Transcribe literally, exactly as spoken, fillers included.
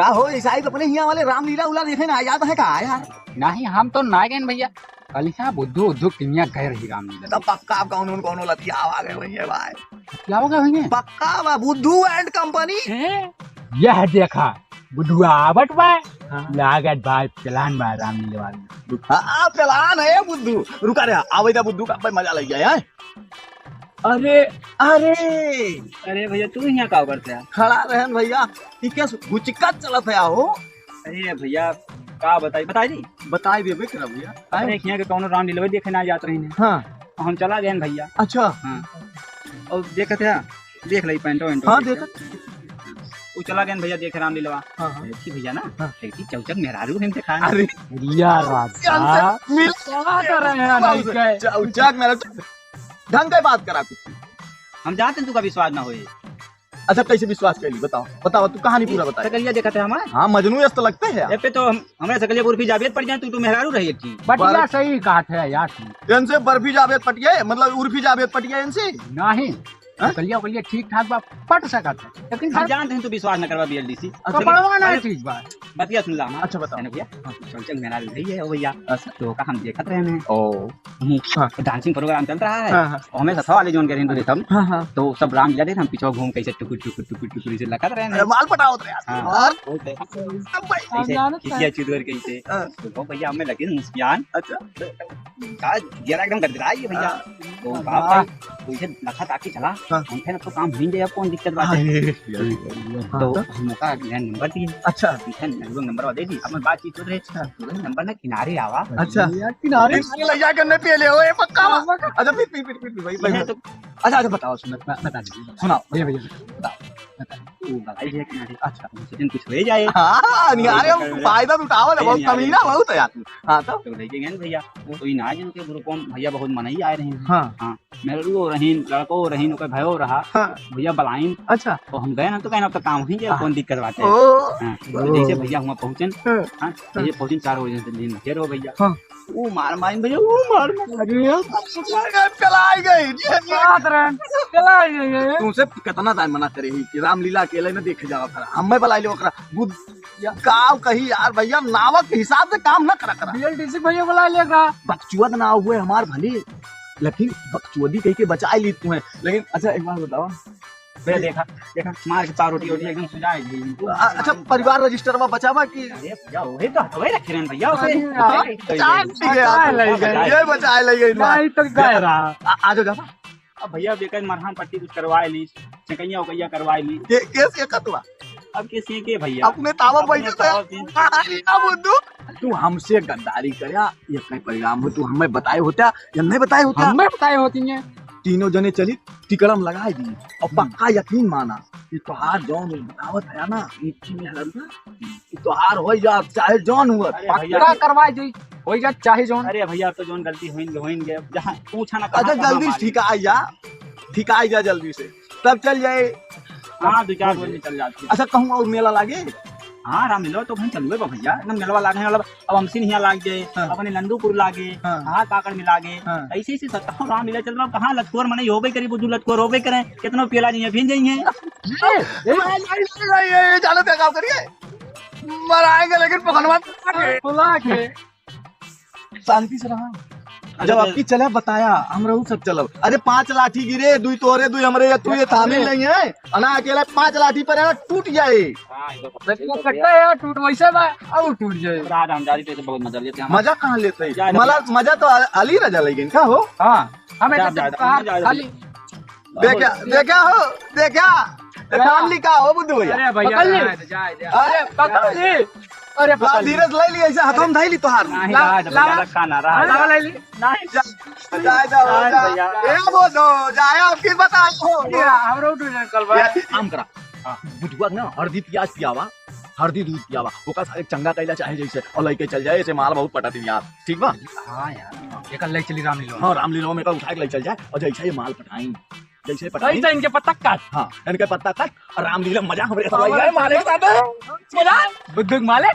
का हो, ईसाई तो अपने हियाँ वाले रामलीला उला देखे ना, याद है का यार? नहीं, हम तो ना गए भैया। कल यहाँ बुद्धू उद्धू किमिया गए रही रामलीला। तब पक्का आप कौनो न कौनो लतिया आ गए होइहैं भाई। क्या हो गए होइहैं? पक्का बा, बुद्धू and company। हैं? यह देखा, बुद्धुआ आवत बा। हाँ। लागत बा, plan बा रामलीला वाला। हाँ, plan है बुद्धू। रुका रे, आवे दा बुद्धू का, भाई मजा लग जाए, हैं? अरे, अरे। अरे भैया, तू यहाँ का करत है? खड़ा रहन भैया, ई क्या गुचका चलत है हो? अरे भैया, का बताई, बताई दी? बताई देबे करा भैया। अरे, यहाँ के कौनो रामलीला देखे ना जात रही है। हाँ। हम चला गए भैया। अच्छा। हाँ। और देखत है, देख लई पैंटो वैंटो हाँ, देख। देखत। वो चला गए भैया, देखे रामलीला। हाँ, हाँ। देखी भैया ना, हाँ। देखी चौचक मेहरारू हम देखा। अरे। भैया राजा। मिल क्या कर रहे हैं बाबू से? लड़के? चौचक मेहरारू। ढंग से बात करा कुछ। हम जानते हैं तू का विश्वास ना होए। अच्छा, कैसे विश्वास कर ली? बताओ, बताओ, तू कहानी पूरा बता। सकलिया देखत है हमार? हाँ, मजनू यस तो लगते हैं। ए पे तो हम, हमरा सकलिया उर्फी जावेद पट जाए, तू तो मेहरारू रही एक चीज। बटिया बर- सही कहत है यार तू। इनसे बर्फी जावेद पटिए, मतलब उर्फी जावेद पटिए इनसे? नहीं। हाँ? सकलिया उकलिया ठीक ठाक बा, पट सकत है। लेकिन हम सर जानते हैं तू विश्वास न करवा बीएलडीसी। अच्छा। कपड़वा ना अरे, ठीक बा। बतिया सुन ला हमार। अच्छा, बताओ। है ना भैया? हाँ। चौचक मेहरारू रही है, ओ भैया। अच्छा। तो का हम देखत रहे हैं। ओ। हम्म। हाँ। तो dancing program चल रहा है। हाँ, हाँ। और हमें सथवा वाले जोन के रहे हैं, हाँ, हाँ। तो सब रामलीला देख, हम पीछे घूम कैसे टुकुर, टुकुर, टुकुर, टुकुर से लखत रहे हैं। अरे, माल पटावत रहे हैं। हाँ। और? ऐसे खिसिया चुदर कैसे। हाँ। तो भैया, हमें लगे मुस्कियान। अच्छा। तो का गेरा एकदम गड़गड़ा ये भैया। हाँ। तो बाप हाँ। भाई, तो इसे लखत आके चला। हाँ। हम कहे ना, तो काम हुई जाए, अब कौन दिक्कत बात है? हाँ, ये, ये, ये, ये। तो हाँ, तो? हम का नंबर दिए। अच्छा। हम कहे, नंबर दे दी, अब बातचीत चल रही है। हाँ। तो नंबर ना किनारे आवा। अच्छा। यार, किनारे। इसके ले जाकर नहीं पी ले, ओए, पक्का। हाँ, पक्का। अच्छा, पी, पी, पी, पी, पी, भाई, भाई। ये तो अच्छा, अच्छा, बताओ, सुनो, ब-, बता दीजिए। सुनाओ। भैया, भैया, बताओ, बताओ। वो बगल से किनारे। अच्छा। उनसे दिन कुछ हो जाए। हाँ, नहीं, अरे, हम फायदा तो उठावल है, बहुत कमीना बहुत है यार। हाँ, तो? तो लेके गए ना भैया, वो कोई ना, जिनके ग्रुप में भैया बहुत मनई आए रहे हैं। हाँ। हाँ, मेहरुओ रहीन, लड़को रहीन, ओकर भयो रहा। हाँ। भैया बलाइन। अच्छा। तो हम गए ना, तो कहना, "अब तो काम हुई जाए, हाँ। कौन दिक्कत बात है?" ओ। हाँ, ओ। जैसे भैया हुआ पहुँचन, हाँ। हाँ, हाँ। जैसे पहुँचन, चार बजे से दिन ढेर हो भैया। हाँ। वो मार माइन भैया, वो मार माइन। अरे यार, चलाई गई, ये, ये। बात रहे, चलाई गई है। तुमसे कितना दान मना करे ही कि रामलीला अकेले न देखे जावा करा। हमें बलाई ले ओकरा। बुध-, या गाँव कही यार भैया, नावक के हिसाब से काम न करा करा। बीएलडीसी भैया बलाई लेगा। बकचोद ना हुए हमार भले, लेकिन बकचोदी कही के बचाए ली तुम्हें। लेकिन अच्छा, एक बात बताओ, भैया, देखा, देखा, मार के पाव रोटी, रोटी एकदम सुजाए गई। अ-, अच्छा, परिवार रजिस्टर में बचावा कि? अरे भैया, वही तो हटवे रखे रहन भैया, उसे। अरे यार, उसे बचाए ले गए आप। बचाए ले गए। ये बचाए ले गए, नहीं तो गए रहा। आ, आ जाओ, जाओ। अब भैया, बेकर मरहम पट्टी कुछ करवाए ली, चकैया उकैया करवाए ली। के, केस ये कतवा? अब केस ये के भैया? अपने तावा अपने पैसे से। तावा से। अरे ना बुद्धू, तू हमसे गद्दारी करया, ये कहीं परिणाम हो, तू हमें बताए होता या नहीं बताए होता? हमें बताए होती हैं। तीनों जने चली, टिकड़म लगाए दी और हम्म। पक्का यकीन माना कि तोहार जौन बतावत है ना, नीची में हरन ना, कि तोहार हो जा, चाहे जौन हुआ। अरे भैया। पक्का करवाए दी, हो जा, चाहे जौन। अरे भैया, अब तो जौन गलती होइन, होइन गए, अब जहाँ पूछा ना, कहाँ, अच्छा, कहाँ जल्दी से मारे। ठिकाई जा, ठिकाई जा जल्दी से, तब चल जाए। हाँ, दो चार रोज में चल जाती है। अच्छा, कहूँ और मेला लागे? हाँ, रामलीला तो भाई चलुए बा भैया, एकदम मेलवा लागे वाला। अब हमसिन हियाँ लाग जाए, हाँ। अपने नंदूपुर लागे, हाँ। हाथ पाकड़ में लागे, हाँ। ऐसे ऐसे सत्ता रामलीला चल रहा, कहाँ लतखोर मने होबे करी, बुद्धू लतखोर होबे करे, कितनो पियला नहीं है, फिर जाइए। ए, ए, ए, जानत है का करिए? मराएंगे लेकिन पखनवा बुला के। शांति से रहा। अच्छा, जब आपकी चला बताया, हम रहू सब चलब। अरे पाँच लाठी गिरे, दुई तोरे, दुई हमरे, या तू ये थामिल नहीं है। अना अकेला पाँच लाठी पर है ना, टूट जाए। हाँ, ये तो लड़का कट्टा है, टूट वैसे बा, अब टूट जाए। रात हम जा रही थे, बहुत मजा लेते हैं। मजा कहाँ लेते हैं? जा रहे मजा, मजा तो अ-, अली राजा लेकिन का हो? हाँ, हमें जा, तो जा, जा, कहा जा, जा। खाली देखा, देखा हो, देखा। ए, काम लिखा हो बुद्धू भैया। अरे भैया, पकड़ ले। जाए, जाए, जाए। अरे, पकड़ ले। अरे, ला, पकड़ ले। धीरज ले ली, ऐसे हाथों में धई ली तोहार। नहीं, ला, रहा है, ला, भैया, ला। रखा ना, रहा है। ला, ला, ले ली। नहीं। जा, जा, जा, नहीं, जा। भैया। ए, वो दो, जाया, फिर बता दो। ये हमरो उठो ना, कल बा। ये काम करा। हाँ, बुधुआ ना, हरदी प्याज पियावा, हरदी दूध पियावा, ओका सारे चंगा कैला चाहे जैसे, और लइके चल जाए, ऐसे माल बहुत पटा दिन यार, ठीक बा? हाँ यार, एकर ले चली रामलीला। हाँ, रामलीला में एकर उठा के ले चल जाए, और जैसे ये माल पटाई, जैसे पटाई। ऐसे इनके पत्ता काट। हाँ, इनके पत्ता काट, और रामलीला मजा हमरे सब हाँ, आइए, मारे के साथ। मजा? बुद्धू के माले?